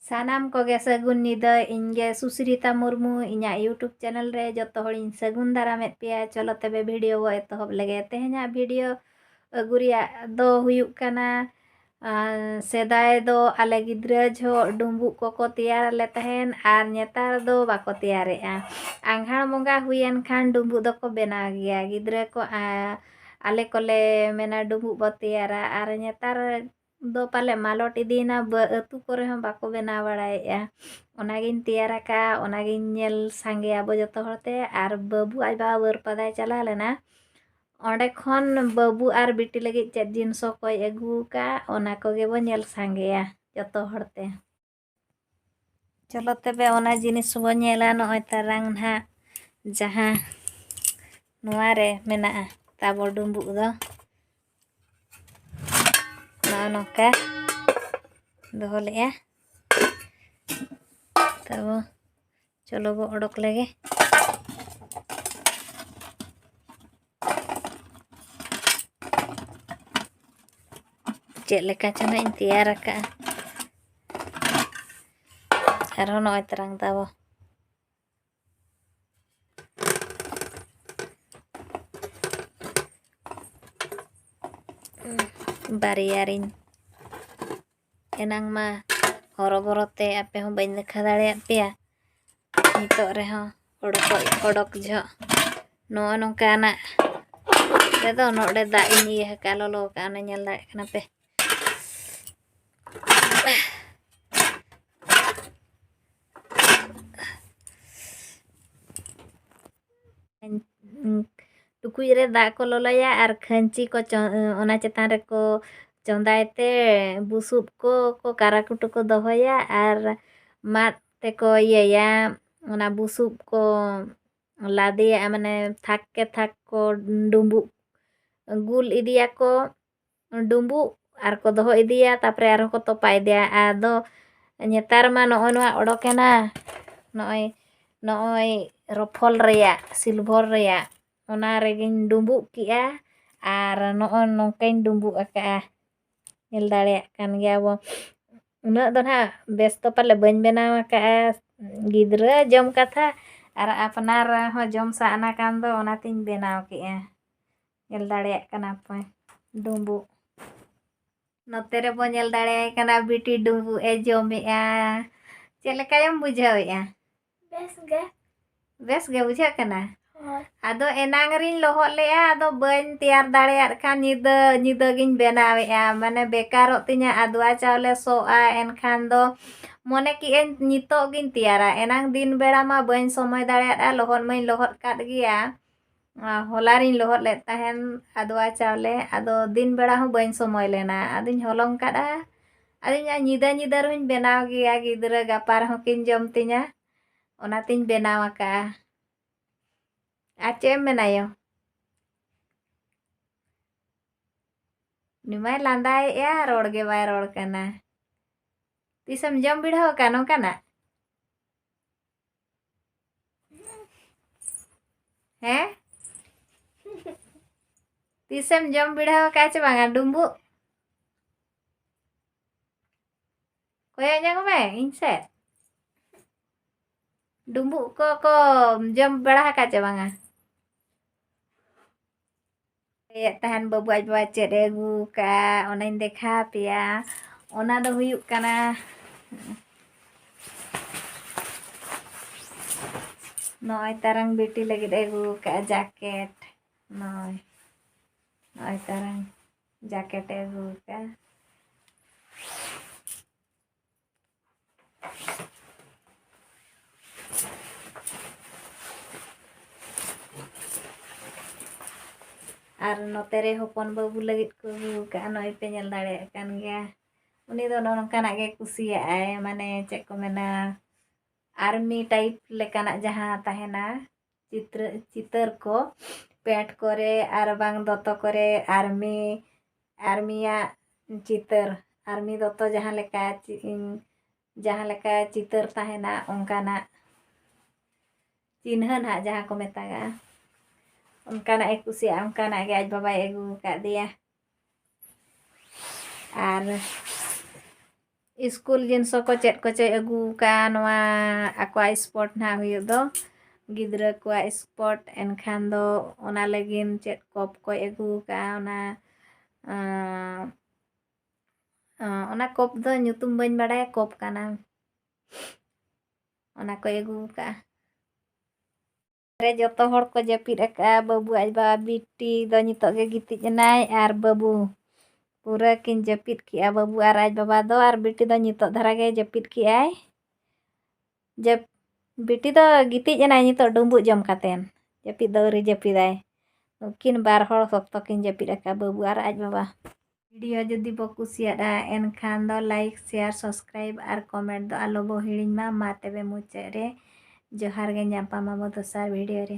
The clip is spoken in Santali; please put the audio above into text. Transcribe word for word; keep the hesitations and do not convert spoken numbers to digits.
ᱥᱟᱱᱟᱢ ᱠᱚᱜᱮ ᱥᱟᱹᱜᱩᱱ ᱧᱤᱫᱟᱹ᱾ ᱤᱧ ᱜᱮ ᱥᱩᱥᱨᱤᱛᱟ ᱢᱩᱨᱢᱩ, ᱤᱧᱟᱹᱜ YouTube channel ᱨᱮ ᱡᱚᱛᱚ ᱦᱚᱲᱤᱧ ᱥᱟᱹᱜᱩᱱ ᱫᱟᱨᱟᱢᱮᱫ ᱯᱮᱭᱟ᱾ ᱪᱚᱞᱚ ᱛᱚᱵᱮ video ᱵᱚ ᱮᱛᱚᱦᱚᱵ ᱞᱮᱜᱮ᱾ ᱛᱮᱦᱮᱧᱟᱜ video ᱟᱹᱜᱩ ᱨᱮᱭᱟᱜ ᱫᱚ ᱦᱩᱭᱩᱜ ᱠᱟᱱᱟ, ᱟᱨ ᱥᱮᱫᱟᱭ ᱫᱚ ᱟᱞᱮ ᱜᱤᱫᱽᱨᱟᱹ ᱡᱚᱦᱚᱜ ᱰᱩᱸᱵᱩᱜ ᱠᱚᱠᱚ ᱛᱮᱭᱟᱨ ᱟᱞᱮ ᱛᱟᱦᱮᱱ, ᱟᱨ ᱱᱮᱛᱟᱨ ᱫᱚ ᱵᱟᱠᱚ ᱛᱮᱭᱟᱨᱮᱜᱼᱟ᱾ ᱟᱸᱜᱷᱟᱲ ᱵᱚᱸᱜᱟ ᱦᱩᱭᱮᱱ ᱠᱷᱟᱱ ᱰᱩᱸᱵᱩᱜ ᱫᱚᱠᱚ ᱵᱮᱱᱟᱣ ᱜᱮᱭᱟ ᱜᱤᱫᱽᱨᱟᱹ ᱠᱚ, ᱟ-, ᱟᱞᱮ ᱠᱚᱞᱮ ᱢᱮᱱᱟ ᱰᱩᱸᱵᱩᱜ ᱵᱚ ᱛᱮᱭᱟᱨᱟ᱾ ᱟᱨ ᱱᱮᱛᱟᱨ ᱫᱚ ᱯᱟᱞᱮ ᱢᱟᱞᱚᱴ ᱤᱫᱤᱭᱮᱱᱟ, ᱵᱟᱹ-, ᱟᱹᱛᱩ ᱠᱚᱨᱮ ᱦᱚᱸ ᱵᱟᱠᱚ ᱵᱮᱱᱟᱣ ᱵᱟᱲᱟᱭᱮᱫᱼᱟ᱾ ᱚᱱᱟᱜᱤᱧ ᱛᱮᱭᱟᱨ ᱟᱠᱟᱫᱼᱟ, ᱚᱱᱟᱜᱤᱧ ᱧᱮᱞ ᱥᱟᱸᱜᱮᱭᱟ ᱟᱵᱚ ᱡᱚᱛᱚ ᱦᱚᱲᱛᱮ᱾ ᱟᱨ ᱵᱟᱹᱵᱩ ᱟᱡ ᱵᱟᱵᱟ ᱵᱟᱹᱨᱯᱟᱫᱟᱭ ᱪᱟᱞᱟᱣ ᱞᱮᱱᱟ, ᱚᱸᱰᱮ ᱠᱷᱚᱱ ᱵᱟᱹᱵᱩ ᱟᱨ ᱵᱤᱴᱤ ᱞᱟᱹᱜᱤᱫ ᱪᱮᱫ ᱡᱤᱱᱤᱥ ᱠᱚᱭ ᱟᱹᱜᱩ ᱟᱠᱟᱫ, ᱚᱱᱟ ᱠᱚᱜᱮ ᱵᱚ ᱧᱮᱞ ᱥᱟᱸᱜᱮᱭᱟ ᱡᱚᱛᱚ ᱦᱚᱲᱛᱮ᱾ ᱪᱚᱞᱚ ᱛᱚᱵᱮ ᱚᱱᱟ ᱡᱤᱱᱤᱥ ᱵᱚ ᱧᱮᱞᱟ᱾ ᱱᱚᱜᱼᱚᱭ ᱛᱟᱨᱟᱝ ᱱᱟᱦᱟᱜ ᱡᱟᱦᱟᱸ ᱱᱚᱣᱟ ᱨᱮ ᱢᱮᱱᱟᱜᱼᱟ ᱛᱟᱵᱚ ᱰᱩᱸᱵᱩᱜ ᱫᱚ, ᱱᱚᱜᱼᱚ ᱱᱚᱝᱠᱟ ᱫᱚᱦᱚ ᱞᱮᱜᱼᱟ ᱛᱟᱵᱚ᱾ ᱪᱚᱞᱚ ᱵᱚ ᱚᱰᱚᱠ ᱞᱮᱜᱮ᱾ ᱪᱮᱫ ᱞᱮᱠᱟ ᱪᱚ ᱱᱟᱜ ᱤᱧ ᱛᱮᱭᱟᱨ ᱟᱠᱟᱫᱼᱟ᱾ ᱟᱨᱦᱚᱸ ᱱᱚᱜᱼᱚᱭ ᱛᱟᱨᱟᱝ ᱛᱟᱵᱚ᱾ ᱵᱟᱨᱭᱟ ᱨᱤᱧ, ᱮᱱᱟᱝ ᱢᱟ ᱦᱚᱨᱚᱵᱚᱨᱚ ᱛᱮ ᱟᱯᱮ ᱦᱚᱸ ᱵᱟᱹᱧ ᱫᱮᱠᱷᱟᱣ ᱫᱟᱲᱮᱭᱟᱫ ᱯᱮᱭᱟ᱾ ᱱᱤᱛᱚᱜ ᱨᱮᱦᱚᱸ ᱚᱰᱚᱠ, ᱚᱰᱚᱠ ᱡᱚᱦᱚᱜ ᱱᱚᱜᱼᱚ ᱱᱚᱝᱠᱟᱱᱟᱜ ᱨᱮᱫᱚ ᱱᱚᱰᱮ ᱫᱟᱜ ᱤᱧ ᱤᱭᱟᱹ ᱟᱠᱟᱫᱼᱟ, ᱞᱚᱞᱚ ᱟᱠᱟᱫᱼᱟ, ᱚᱱᱟ ᱧᱮᱞ ᱫᱟᱲᱮᱭᱟᱜ ᱠᱟᱱᱟ ᱯᱮ᱾ ᱴᱩᱠᱩᱡ ᱨᱮ ᱫᱟᱜ ᱠᱚ ᱞᱚᱞᱚᱭᱟ ᱟᱨ ᱠᱷᱟᱹᱧᱪᱤ ᱠᱚ ᱪᱚ-, ᱚᱱᱟ ᱪᱮᱛᱟᱱ ᱨᱮᱠᱚ ᱪᱚᱸᱫᱟᱭ ᱛᱮ ᱵᱩᱥᱩᱵ ᱠᱚ, ᱠᱚ ᱠᱟᱨᱟᱠᱩᱴᱩ ᱠᱚ ᱫᱚᱦᱚᱭᱟ ᱟᱨ ᱢᱟᱫ ᱛᱮᱠᱚ ᱤᱭᱟᱹᱭᱟ, ᱚᱱᱟ ᱵᱩᱥᱩᱵ ᱠᱚ ᱞᱟᱫᱮᱭᱟᱜᱼᱟ, ᱢᱟᱱᱮ ᱛᱷᱟᱠ ᱠᱮ ᱛᱷᱟᱠ ᱠᱚ ᱰᱩᱸᱵᱩᱜ ᱜᱩᱞ ᱤᱫᱤᱭᱟᱠᱚ᱾ ᱰᱩᱸᱵᱩᱜ ᱟᱨ ᱠᱚ ᱫᱚᱦᱚ ᱤᱫᱤᱭᱟ, ᱛᱟᱨᱯᱚᱨᱮ ᱟᱨᱦᱚᱸ ᱠᱚ ᱛᱚᱯᱟ ᱤᱫᱤᱭᱟ᱾ ᱟᱫᱚ ᱱᱮᱛᱟᱨ ᱢᱟ ᱱᱚᱜᱼᱚᱭ ᱱᱚᱣᱟ ᱚᱰᱚᱠᱮᱱᱟ, ᱱᱚᱜᱼᱚᱭ, ᱱᱚᱜᱼᱚᱭ ᱨᱚᱯᱷᱚᱞ ᱨᱮᱭᱟᱜ, silver ᱨᱮᱭᱟᱜ, ᱚᱱᱟ ᱨᱮᱜᱮᱧ ᱰᱩᱸᱵᱩᱜ ᱠᱮᱜᱼᱟ ᱟᱨ ᱱᱚᱜᱼᱚᱭ ᱱᱚᱝᱠᱟᱧ ᱰᱩᱸᱵᱩᱜ ᱟᱠᱟᱜᱼᱟ᱾ ᱧᱮᱞ ᱫᱟᱲᱮᱭᱟᱜ ᱠᱟᱱ ᱜᱮᱭᱟ ᱵᱚ᱾ ᱩᱱᱟᱹᱜ ᱫᱚ ᱱᱟᱦᱟᱜ ᱵᱮᱥ ᱫᱚ ᱯᱟᱞᱮ ᱵᱟᱹᱧ ᱵᱮᱱᱟᱣ ᱟᱠᱟᱫᱼᱟ᱾ ᱜᱤᱫᱽᱨᱟᱹ ᱡᱚᱢ ᱠᱟᱛᱷᱟ ᱟᱨ ᱟᱯᱱᱟᱨ ᱦᱚᱸ ᱡᱚᱢ ᱥᱟᱱᱟ ᱠᱟᱱ ᱫᱚ, ᱚᱱᱟᱛᱤᱧ ᱵᱮᱱᱟᱣ ᱠᱮᱫᱼᱟ᱾ ᱧᱮᱞ ᱫᱟᱲᱮᱭᱟᱜ ᱠᱟᱱᱟ ᱯᱮ ᱰᱩᱸᱵᱩᱜ᱾ ᱱᱚᱛᱮ ᱨᱮᱵᱚ ᱧᱮᱞ ᱫᱟᱲᱮᱭᱟᱭ ᱠᱟᱱᱟ, ᱵᱤᱴᱤ ᱰᱩᱸᱵᱩᱜ ᱮ ᱡᱚᱢᱮᱜᱼᱟ᱾ ᱪᱮᱫ ᱞᱮᱠᱟᱭᱮᱢ ᱵᱩᱡᱷᱟᱹᱣᱮᱜᱼᱟ? ᱵᱮᱥ ᱜᱮ᱾ ᱵᱮᱥ ᱜᱮ ᱵᱩᱡᱷᱟᱹᱜ ᱠᱟᱱᱟ? ᱦᱳᱭ᱾ ᱟᱫᱚ ᱮᱱᱟᱝ ᱨᱤᱧ ᱞᱚᱦᱚᱫ ᱞᱮᱜᱼᱟ, ᱟᱫᱚ ᱵᱟᱹᱧ ᱛᱮᱭᱟᱨ ᱫᱟᱲᱮᱭᱟᱜ ᱠᱷᱟᱱ ᱧᱤᱫᱟᱹ, ᱧᱤᱫᱟᱹ ᱜᱤᱧ ᱵᱮᱱᱟᱣᱮᱜᱼᱟ᱾ ᱢᱟᱱᱮ ᱵᱮᱠᱟᱨᱚᱜ ᱛᱤᱧᱟ, ᱟᱫᱽᱣᱟ ᱪᱟᱣᱞᱮ ᱥᱚᱜᱼᱟ, ᱮᱱᱠᱷᱟᱱ ᱫᱚ ᱢᱚᱱᱮ ᱠᱮᱜᱼᱟᱹᱧ ᱱᱤᱛᱚᱜ ᱜᱤᱧ ᱛᱮᱭᱟᱨᱟ᱾ ᱮᱱᱟᱝ ᱫᱤᱱ ᱵᱮᱲᱟ ᱢᱟ ᱵᱟᱹᱧ ᱥᱚᱢᱚᱭ ᱫᱟᱲᱮᱭᱟᱫᱼᱟ, ᱞᱚᱦᱚᱫ ᱢᱟᱧ ᱞᱚᱦᱚᱫ ᱠᱟᱫ ᱜᱮᱭᱟ᱾ ᱟ, ᱦᱚᱞᱟ ᱨᱤᱧ ᱞᱚᱦᱚᱫ ᱞᱮᱫ ᱛᱟᱦᱮᱱ ᱟᱫᱽᱣᱟ ᱪᱟᱣᱞᱮ, ᱟᱫᱚ ᱫᱤᱱ ᱵᱮᱲᱟ ᱦᱚᱸ ᱵᱟᱹᱧ ᱥᱚᱢᱚᱭ ᱞᱮᱱᱟ, ᱟᱫᱚᱧ ᱦᱚᱞᱚᱝ ᱠᱟᱫᱼᱟ᱾ ᱟᱫᱚᱧ ᱧᱤᱫᱟᱹ, ᱧᱤᱫᱟᱹ ᱨᱮᱦᱚᱸᱧ ᱵᱮᱱᱟᱣ ᱜᱮᱭᱟ, ᱜᱤᱫᱽᱨᱟᱹ ᱜᱟᱯᱟ ᱨᱮᱦᱚᱸ ᱠᱤᱱ ᱡᱚᱢ ᱛᱤᱧᱟ, ᱚᱱᱟᱛᱤᱧ ᱵᱮᱱᱟᱣ ᱟᱠᱟᱫᱼᱟ᱾ ᱟᱨ ᱪᱮᱫ ᱮᱢ ᱢᱮᱱᱟᱭᱚ? ᱩᱱᱤ ᱢᱟᱭ ᱞᱟᱸᱫᱟᱭᱮᱜᱼᱟ, ᱨᱚᱲ ᱜᱮ ᱵᱟᱭ ᱨᱚᱲ ᱠᱟᱱᱟ᱾ ᱛᱤᱥᱮᱢ ᱡᱚᱢ ᱵᱤᱲᱦᱟᱹᱣ ᱟᱠᱟᱫ ᱱᱚᱝᱠᱟᱱᱟᱜ? ᱦᱮᱸ? ᱛᱤᱥᱮᱢ ᱡᱚᱢ ᱵᱤᱲᱦᱟᱹᱣ ᱟᱠᱟᱫ ᱪᱮ ᱵᱟᱝᱟ ᱰᱩᱸᱵᱩᱜ? ᱠᱚᱭᱚᱜ ᱧᱚᱜ ᱢᱮ ᱤᱧ ᱥᱮᱫ᱾ ᱰᱩᱸᱵᱩᱜ ᱠᱚ, ᱠᱚ ᱡᱚᱢ ᱵᱟᱲᱟ ᱟᱠᱟᱫ ᱪᱮ ᱵᱟᱝᱟ? ᱞᱟᱹᱭᱮᱫ ᱛᱟᱦᱮᱱ ᱵᱟᱹᱵᱩ ᱟᱡ ᱵᱟᱵᱟ ᱪᱮᱫ ᱮ ᱟᱹᱜᱩ ᱟᱠᱟᱫᱼᱟ, ᱚᱱᱟᱧ ᱫᱮᱠᱷᱟᱣ ᱟᱯᱮᱭᱟ᱾ ᱚᱱᱟ ᱫᱚ ᱦᱩᱭᱩᱜ ᱠᱟᱱᱟ, ᱱᱚᱜᱼᱚᱭ ᱛᱟᱨᱟᱝ ᱵᱤᱴᱤ ᱞᱟᱹᱜᱤᱫ ᱮ ᱟᱹᱜᱩ ᱟᱠᱟᱫᱼᱟ ᱡᱟᱠᱮᱴ᱾ ᱱᱚᱜᱼᱚᱭ, ᱱᱚᱜᱼᱚᱭ ᱛᱟᱨᱟᱝ ᱡᱟᱠᱮᱴ ᱮ ᱟᱹᱜᱩ ᱟᱠᱟᱫᱼᱟ᱾ ᱟᱨ ᱱᱚᱛᱮ ᱨᱮ ᱦᱚᱯᱚᱱ ᱵᱟᱹᱵᱩ ᱞᱟᱹᱜᱤᱫ ᱠᱚ ᱟᱹᱜᱩ ᱟᱠᱟᱫᱼᱟ, ᱱᱚᱜᱼᱚᱭ ᱯᱮ ᱧᱮᱞ ᱫᱟᱲᱮᱭᱟᱜ ᱠᱟᱱ ᱜᱮᱭᱟ᱾ ᱩᱱᱤ ᱫᱚ ᱱᱚᱜᱼᱚ ᱱᱚᱝᱠᱟᱱᱟᱜ ᱜᱮ ᱠᱩᱥᱤᱭᱟᱜᱼᱟᱭ, ᱢᱟᱱᱮ ᱪᱮᱫ ᱠᱚ ᱢᱮᱱᱟ, ᱟᱨᱢᱤ type ᱞᱮᱠᱟᱱᱟᱜ ᱡᱟᱦᱟᱸ ᱛᱟᱦᱮᱱᱟ, ᱪᱤᱛᱨᱟᱹ, ᱪᱤᱛᱟᱹᱨ ᱠᱚ, pant ᱠᱚᱨᱮ ᱟᱨ ᱵᱟᱝ ᱫᱚᱛᱚ ᱠᱚᱨᱮ ᱟᱨᱢᱤ, ᱟᱨᱢᱤᱭᱟᱜ ᱪᱤᱛᱟᱹᱨ, ᱟᱨᱢᱤ ᱫᱚᱛᱚ ᱡᱟᱦᱟᱸ ᱞᱮᱠᱟ ᱪᱤ-, ᱡᱟᱦᱟᱸ ᱞᱮᱠᱟ ᱪᱤᱛᱟᱹᱨ ᱛᱟᱦᱮᱱᱟ, ᱚᱱᱠᱟᱱᱟᱜ ᱪᱤᱱᱦᱟᱹ ᱱᱟᱦᱟᱜ ᱡᱟᱦᱟᱸ ᱠᱚ ᱢᱮᱛᱟᱜᱟᱜᱼᱟ, ᱚᱱᱠᱟᱱᱟᱜ ᱮ ᱠᱩᱥᱤᱭᱟᱜᱼᱟ, ᱚᱱᱠᱟᱱᱟᱜ ᱜᱮ ᱟᱡ ᱵᱟᱵᱟᱭ ᱟᱹᱜᱩ ᱟᱠᱟᱫᱮᱭᱟ᱾ ᱟᱨ ᱥᱠᱩᱞ ᱡᱤᱱᱤᱥ ᱠᱚ ᱪᱮᱫ ᱠᱚᱪᱚᱭ ᱟᱹᱜᱩ ᱟᱠᱟᱫᱼᱟ, ᱱᱚᱣᱟ ᱟᱠᱚᱣᱟᱜ ᱥᱯᱳᱨᱴ ᱱᱟᱦᱟᱜ ᱦᱩᱭᱩᱜ ᱫᱚ, ᱜᱤᱫᱽᱨᱟᱹ ᱠᱚᱣᱟᱜ ᱥᱯᱳᱨᱴ᱾ ᱮᱱᱠᱷᱟᱱ ᱫᱚ ᱚᱱᱟ ᱞᱟᱹᱜᱤᱫ ᱪᱮᱫ ᱠᱚᱯ ᱠᱚᱭ ᱟᱹᱜᱩ ᱟᱠᱟᱫᱼᱟ, ᱚᱱᱟ ᱟᱸ, ᱟᱸ, ᱚᱱᱟ ᱠᱚᱯ ᱫᱚ ᱧᱩᱛᱩᱢ ᱵᱟᱹᱧ ᱵᱟᱲᱟᱭᱟ, ᱠᱚᱯ ᱠᱟᱱᱟ, ᱚᱱᱟ ᱠᱚᱭ ᱟᱹᱜᱩ ᱟᱠᱟᱫᱼᱟ᱾ ᱨᱮ ᱡᱚᱛᱚ ᱦᱚᱲ ᱠᱚ ᱡᱟᱹᱯᱤᱫ ᱟᱠᱟᱫᱼᱟ᱾ ᱵᱟᱹᱵᱩ ᱟᱡ ᱵᱟᱵᱟ, ᱵᱤᱴᱤ ᱫᱚ ᱱᱤᱛᱚᱜ ᱜᱮ ᱜᱤᱛᱤᱡ ᱮᱱᱟᱭ, ᱟᱨ ᱵᱟᱹᱵᱩ ᱯᱩᱨᱟᱹ ᱠᱤᱱ ᱡᱟᱹᱯᱤᱫ ᱠᱮᱜᱼᱟ᱾ ᱵᱟᱹᱵᱩ ᱟᱨ ᱟᱡ ᱵᱟᱵᱟ ᱫᱚ, ᱟᱨ ᱵᱤᱴᱤ ᱫᱚ ᱱᱤᱛᱚᱜ ᱫᱷᱟᱨᱟ ᱜᱮ ᱡᱟᱹᱯᱤᱫ ᱠᱮᱜᱼᱟᱭ᱾ ᱡᱟᱹᱯ-, ᱵᱤᱴᱤ ᱫᱚ ᱜᱤᱛᱤᱡ ᱮᱱᱟᱭ ᱱᱤᱛᱚᱜ ᱰᱩᱸᱵᱩᱜ ᱡᱚᱢ ᱠᱟᱛᱮᱱ, ᱡᱟᱹᱯᱤᱫ ᱫᱚ ᱟᱹᱣᱨᱤ ᱡᱟᱹᱯᱤᱫᱟᱭ᱾ ᱩᱱᱠᱤᱱ ᱵᱟᱨ ᱦᱚᱲ ᱥᱚᱠᱛᱚ ᱠᱤᱱ ᱡᱟᱹᱯᱤᱫ ᱟᱠᱟᱫᱼᱟ, ᱵᱟᱹᱵᱩ ᱟᱨ ᱟᱡ ᱵᱟᱵᱟ᱾ ᱵᱷᱤᱰᱤᱭᱳ ᱡᱩᱫᱤ ᱵᱚ ᱠᱩᱥᱤᱭᱟᱫᱼᱟ, ᱮᱱᱠᱷᱟᱱ ᱫᱚ ᱞᱟᱭᱤᱠ, ᱥᱮᱭᱟᱨ, ᱥᱟᱵᱥᱠᱨᱟᱭᱤᱵ ᱟᱨ ᱠᱚᱢᱮᱱᱴ ᱫᱚ ᱟᱞᱚ ᱵᱚ ᱦᱤᱲᱤᱧ ᱢᱟ᱾ ᱢᱟ ᱛᱚᱵᱮ ᱢᱩᱪᱟᱹᱫ ᱨᱮ ᱡᱚᱦᱟᱨ ᱜᱮ, ᱧᱟᱯᱟᱢ ᱟᱵᱚ ᱫᱚᱥᱟᱨ ᱵᱷᱤᱰᱤᱭᱳ ᱨᱮ᱾